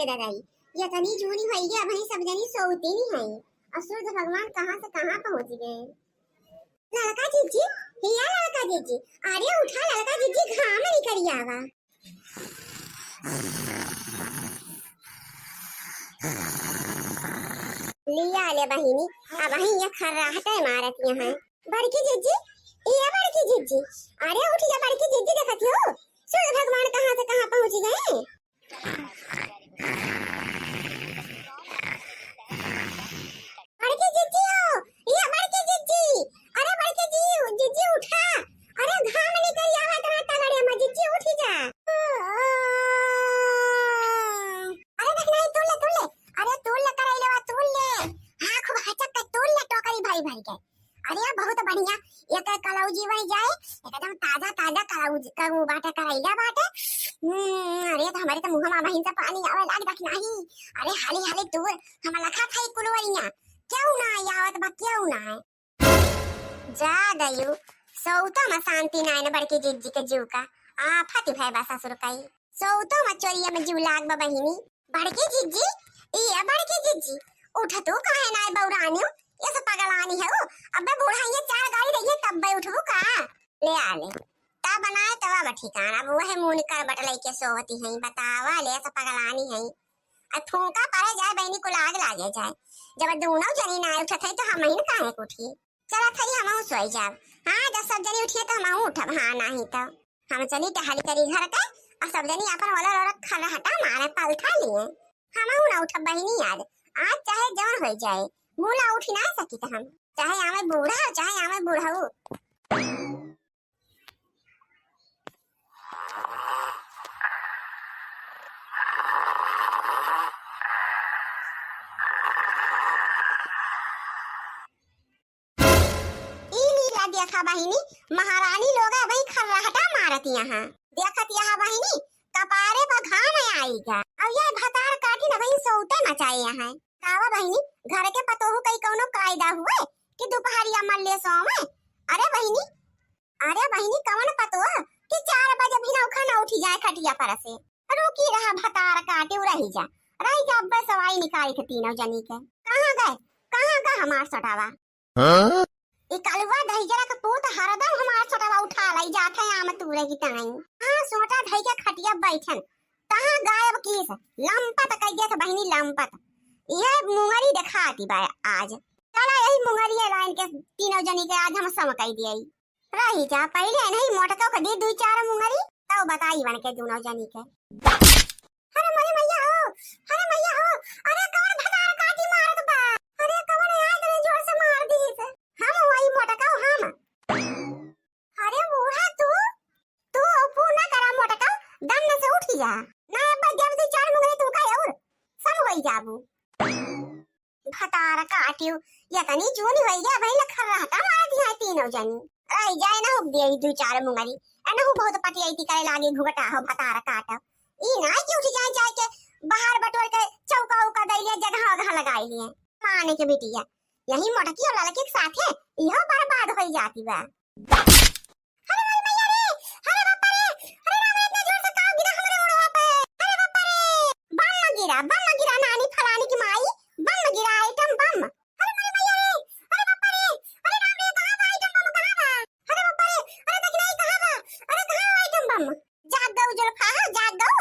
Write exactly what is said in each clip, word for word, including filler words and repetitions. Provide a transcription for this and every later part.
दादाई, यतनी जूनी होइगे, अबहीं सब जनी सोवती नहीं है। और सूरज भगवान कहाँ से कहाँ पहुँच गए। ललका जिज्जी, हिया ललका जिज्जी, अरे उठा ललका जिज्जी, घाम निकरी आवा। लिया ले बहिनी, अबहीं ये खर्राटे मारत यहाँ। बड़की जिज्जी, ए बड़की जिज्जी, अरे उठ जा बड़की जिज्जी, देखत हो सूरज भगवान कहाँ से कहाँ पहुँच गए। बड़की जिज्जी हो, ए बड़की जिज्जी, अरे बड़की जी, जिज्जी उठा, अरे घाम निकल आवा इतना तगड़े में, जिज्जी उठ जा। अरे देख नहीं, तूल ले, तूल ले, अरे तूल ले करैलवा, तूल ले, हाँ खूब हचक के तूल ले टोकरी भरी भरी के। अरे बहुत बढ़िया, एक कलौजी बन जाए, एकदम ताजा ताजा कलौजी का वो बाटे, करैला बाटे। हम्म, अरे तो हमारे तो मुँह में बहिन से पानी आवे लाग देख नहीं। अरे हाली हाली तूल, हम लखा था कुलवरिया, क्यों ना आई आवत बा, क्यों ना है। जा दयू, सौता में शांति नाय न बड़की जिज्जी के जीव का, आफत भय बा ससुर कई। सौतो में चोरिया में जीव लाग बा बहिनी। बड़की जिज्जी, ए बड़की जिज्जी, उठ तू काहे नाय बौरानियो, ये सब पगलानी है वो, अबे बूढ़ा ये चार गाड़ी रही है तब बे उठबू का? ले आ ले, तब बनाए तब अब ठिकाना, अब वह मुन कर बटलाई के सोवती हैं, बतावा ले सब पगलानी हैं। आ फूंका पड़े जाए बहिनी कुल आग लागे जाए, जब दोनों जनी ना उठत है तो हम ही काहे के उठी। चलत हई हमहू सोई जाब। हाँ, जब सब जनी उठिए तो हमहू उठब। हाँ, नाही तो हम चली टहल करी घर के, और सब जनी अपन वाला रोरा खरहटा मारे पलथा लिए। हमहू ना उठब बहिनी आज, आज चाहे जवन हो जाए, मुँह ना उठी ना सकी तो हम, चाहे आवे बूढ़ा, चाहे आवे बूढ़ऊ। ई लीला देखा बहिनी, महारानी लोग अबही खर्राटा मारत यहाँ। देखत यहाँ बहिनी, कपारे पर घाम आइगा। अब ये भतार काटी न बहिनी सौते मचाए यहाँ। कावा बहिनी, घर के पतोहू कई कौनो कायदा हुए कि दुपहरिया मल्ले सोवे? अरे बहिनी, अरे बहिनी, कवन पतोह कि चार बजे भी नौखा न उठी जाए खटिया पर से। रुकी रहा भतार काटी, उ रही जा, रही जा, अब्बे सवाई निकाली थे तीनों जनी के। कहाँ गए, कहाँ गए हमार सटावा? हाँ? ई कलुआ दहिजरा के पूत हरदम हमार सटावा उठा लाई जात है आम तूरे की टाइम। हाँ, सोटा धई के खटिया बैठन, कहाँ गायब कीस? लंपत कह दिया था बहिनी, लंपत। यह मुंगरी दिखाती बा आज। चला यही मुंगरी लाइन के तीनों जनी के आज हम सम कह दिए। रही जा, पहिले नहीं मोटका के दी दुई चार मुंगरी, तब बताई बन के दोनों जनी के। अरे मोरे मैया हो, अरे मैया हो, अरे कवन भतार काटी मारत बा, अरे कवन आय तने जोर से मार दीस। हम वही मोटका हम। अरे बूढ़ा तू, तू फू ना करा मोटका, दम में से उठ जा। ना अब जब दुई चार मुंगरी तू का और सब होई जाबू। भतार काटियो, यतनी जून होई गया, भाई लखर रहता मार दिया तीनों जनी। रह जाए ना हुक दिया ई दुई चार मुंगरी। ए ना हु बहुत पटियाई ती करे लागे घुघटा हो भतार काट। ई ना कि उठ जाए जाए के बाहर बटोर के चौका उका दे लिया, जगह अगह लगाई लिए। माने के बिटिया, यही मोटकी और लड़की के साथे इहो बर्बाद होई जाती बा। अरे मोरी मैया रे, अरे बापा रे, अरे राम रे, इतना जोर से काव गिरा हमरे मुड़वा पे। अरे बापा रे, बम गिरा, बम गिरा, नानी फलानी की माई, बम गिरा, आइटम बम। अरे मोरी मैया रे, अरे बापा रे, अरे राम रे, कहाँ बा आइटम बम, कहाँ बा? अरे बापा रे, अरे देखी नहीं, कहाँ बा? अरे कहाँ बा आइटम बम? जाग गऊ जुल्फा, हाँ, जाग गऊ।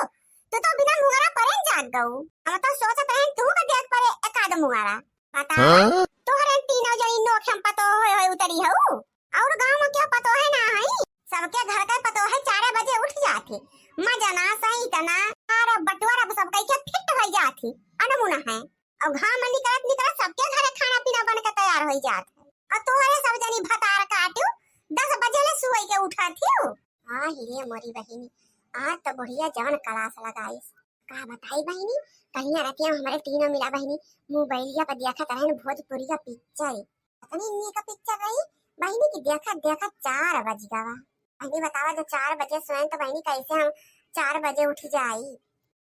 तू तो बिना मुंगरा परे जाग गऊ। हम तो सोचत रहे तू का देख परे एक आध मुंगरा। पता हाँ? तोहरे तीनों जनी नोखे में पतोह होए होए उतरी हऊ। और गाँव में क्या पतोहे ना हई? सबके घर के पतोहे चारे बजे उठ जात ही। मजना सही तना, अरे बटुआर अब सब कई के फिट होई जात ही। अनमुना है। और घाम निकलत निकलत सबके घरे खाना पीना बन के तैयार होई जात है। और तोहरे सब जनी भतार काटू, दस बजे ले सुई के उठत ही। हाँ ही रे मोरी बहिनी, आज तो बुढ़िया जवन कलास लगाइस। का बताई बहिनी, कहिया रतिया में हमरे तीनों मिला बहिनी मोबाइलिया पर देखत रहन भोजपुरिया पिक्चर। इतनी नीक पिक्चर रही बहिनी कि देखत देखत चार बज गवा। बहिनी बतावा, जो चार बजे सोएन तो बहिनी कैसे हम चार बजे उठ जाई?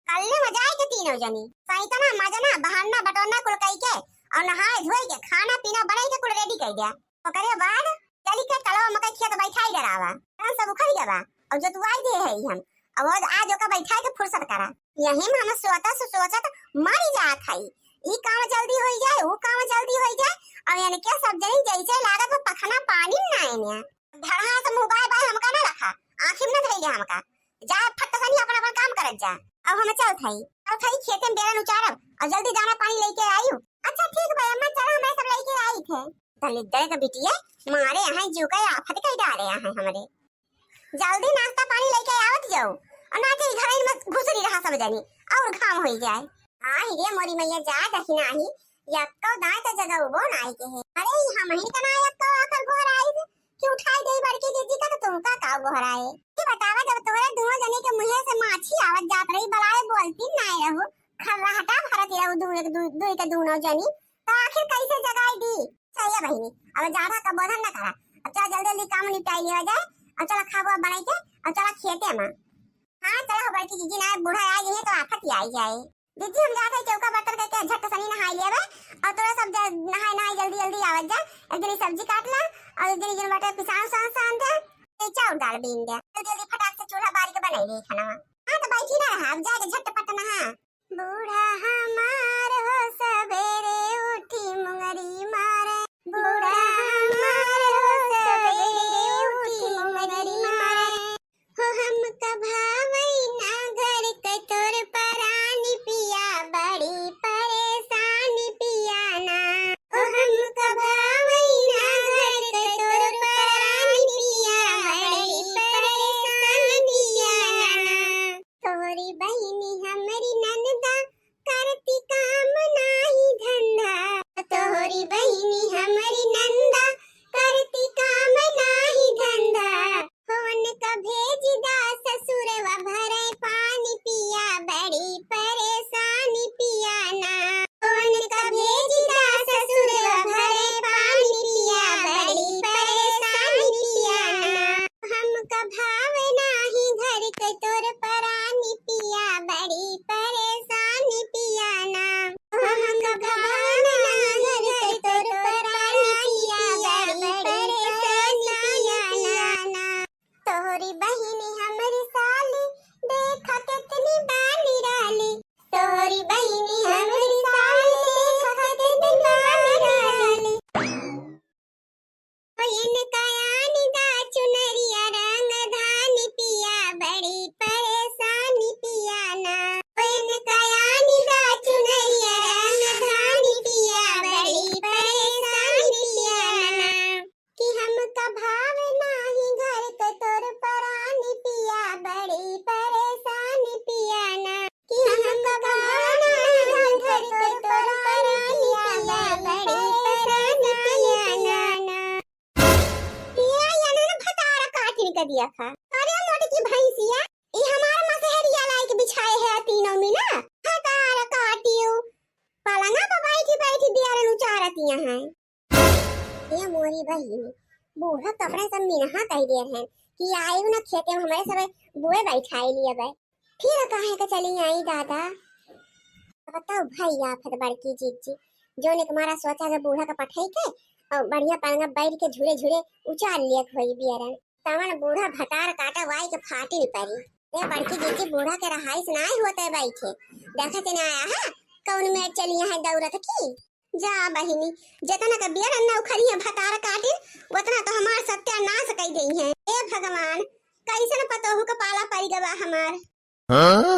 कल्ले में जाए के तीनों जनी सैतना मजना बहाना बटोरना कुल कई के और नहाए धोए के खाना पीना बनाई के कुल रेडी कर दिया। ओकरे बाद चली के कलवा मकई खेत बैठाई डरावा। धान सब उखड़ गवा और जोतवाई दे है हम। अब आज ओका बैठाई के फुर्सत करा। यही में हम सोचत सोचत मरी जात हई। ई काम जल्दी होई जाए, ऊ काम जल्दी होई जाए, और इनके सब जनी जैसे लागत बा पखना पानी में ना आइने। धड़हा से मुँह बाय बाय हमका ना रखा, आँखी में ना धइले हमका। जा फट सनी अपन अपन काम करत जा। अब हम चलत हई, चलत हई खेते में बेरन उचारब और जल्दी दाना पानी लेके आयु। अच्छा ठीक बा अम्मा, चला मैं सब लेके आई थे। दलिद्दर के बिटिया मारे यहाँ जीव का आफत कई डारे यहाँ हमरे। जल्दी नाश्ता पानी लेके आवत जाओ, और ना तो घर में घुसरी रहा सब जनी, और घाम होई जाए। आई रे मोरी मैया, जा दही नाही, यक्को दाएं तो जगह उबो नाही के है। अरे, ई हमही का ना यक्को आखर घर आई कि उठाई दे बड़की दीदी का, तो तुमका का गोहराए? ये बतावा, जब तोरे दोनों जने के मुँहे से माछी आवत जात रही, बलाए बोलती नाय रहू, खर्राटा भरत रहू दू एक दू, दू के दोनों जनी, तो आखिर कैसे जगाई दी? चलिए बहिनी, अब ज्यादा का बोधन न करा, अब चला जल्दी जल्दी काम निपटाई लिया जाए, अब चला खाबो बनाई के, अब चला खेते में। हाँ चला हो बड़की जीजी, ना बूढ़ा आ गई है तो आफत ही आई जाए। दीदी, हम जात हई चौका बर्तन करके झट सनी नहाई लेबे, और तोरा सब जा-, नहाए नहाए जल्दी जल्दी आवत जा। एक जनी सब्जी काट ला, और एक जनी जन बाटे पिसान उसान सान दे, ए, चाउर दाल बीन दे, जल्दी जल्दी फटाक से चूल्हा बारी के बनाई ले खाना। हाँ तो बैठी ना रहा, अब जाके झटपट नहा। बूढ़ा हमार हो सबेरे उठी मुंगरी मारे, बूढ़ा हमार हो सबेरे उठी मुंगरी मारे। हो हमका भावै ना घर के तोर परानी पिया, बड़ी परेशानी पिया ना। हो हमका भावै ना घर के तोर परानी पिया, बड़ी परेशानी पिया ना। तोहरी बहिनी हमरी ननदा, करती काम नाही धंधा। तोहरी बहिनी हमरी ननदा, करती काम नाही धंधा। फोन का भेज दा ससुरवा, भरे पानी पिया, बड़ी परेशानी पिया ना। फोन का भेज दा ससुरवा, भरे पानी पिया, बड़ी परेशानी पिया ना। हमका भावे नाही घर के तोर परानी पिया, बड़ी परेशानी पिया ना। हमका भावे नाही घर के तोर परानी पिया, बड़ी परेशानी पिया ना। तोहरी बहिनी हमरी साली, देखा कितनी बानी राली। तोहरी बहिनी हमरी साली, देखा कितनी बानी राली। इनका आनी दा चुनरिया रंग धानी पिया, बड़ी परेशानी पिया ना। इनका आनी दा चुनरिया रंग धानी पिया, बड़ी परेशानी पिया ना। कि हमका भावे नाही घर के तोर परानी पिया, बड़ी परेशानी पिया ना। कि हमका भावे नाही घर के तोर परानी पिया, बड़ी परेशानी पिया ना। ये अनन भतार काटिन क दिया खा। अरे मोटकी भैंसिया, ई हमार मसहरिया लाइक बिछाए है तीनों में ना। भतार काटियो, पलंगा पर बैठी बैठी दियारन उचारतिया हैं। ये मोरी बहिनी, बूढ़ा तो अपने सब मिनहा कह दिए हैं कि आयु ना खेते में हमारे सब बुए बैठाए लिए बे। फिर काहे के चली आई दादा? बताओ भाई, आफत बड़की जीजी, जोन एक मारा सोचा के बूढ़ा के पठाई के और बढ़िया पलंगा बैठ के झूरे झूरे उचार लिए होई बियरन। तवन बूढ़ा भतार काटा वाई के फाटिल परी। ए बड़की जीजी, बूढ़ा के रहाइश नाय होते बैठे। देखत ना आया है कौन मेर चली है दौरत की। जा बहिनी, जतना का बियर अन्ना उखरी है भतार काटिल, उतना तो हमार सत्यानाश कई देई है। ए भगवान, कैसन पतोहू का पाला पड़ी गवा हमार। हाँ?